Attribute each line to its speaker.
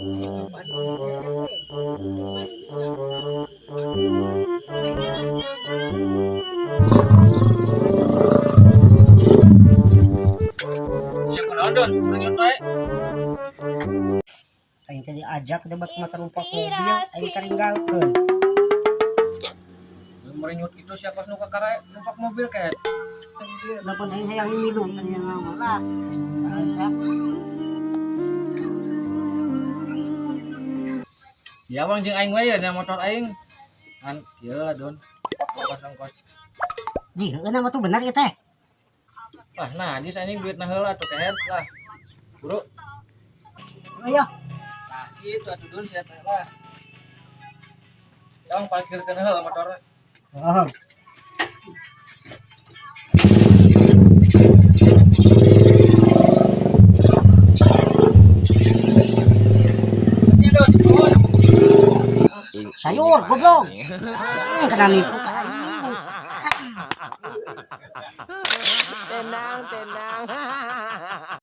Speaker 1: Siapa naon, Don? Lanjut bae.
Speaker 2: Aing teh diajak debat numpak mobil, aing taringgalkeun.
Speaker 1: Merenyut itu siapa nu kakara numpak mobil kayak.
Speaker 2: Lamun aing hayang milu tanya naon lah.
Speaker 1: Ya bang, jeung aing we ya na motor aing. Kan kieu lah, Don. Ongkos ongkos.
Speaker 2: Ji, heueuh mah tuh bener ieu teh.
Speaker 1: Lah, nah, najis anjing duit nah heula atuh kehed lah. Bro,
Speaker 2: Ayo.
Speaker 1: Nah gitu atuh, Don, sia teh lah. Yang parkirkeun heula motorna.
Speaker 2: Oh.
Speaker 1: Ya, Don, nuhun.
Speaker 2: Sayur goblok. Kena nipu ka aing.
Speaker 3: Tenang, tenang.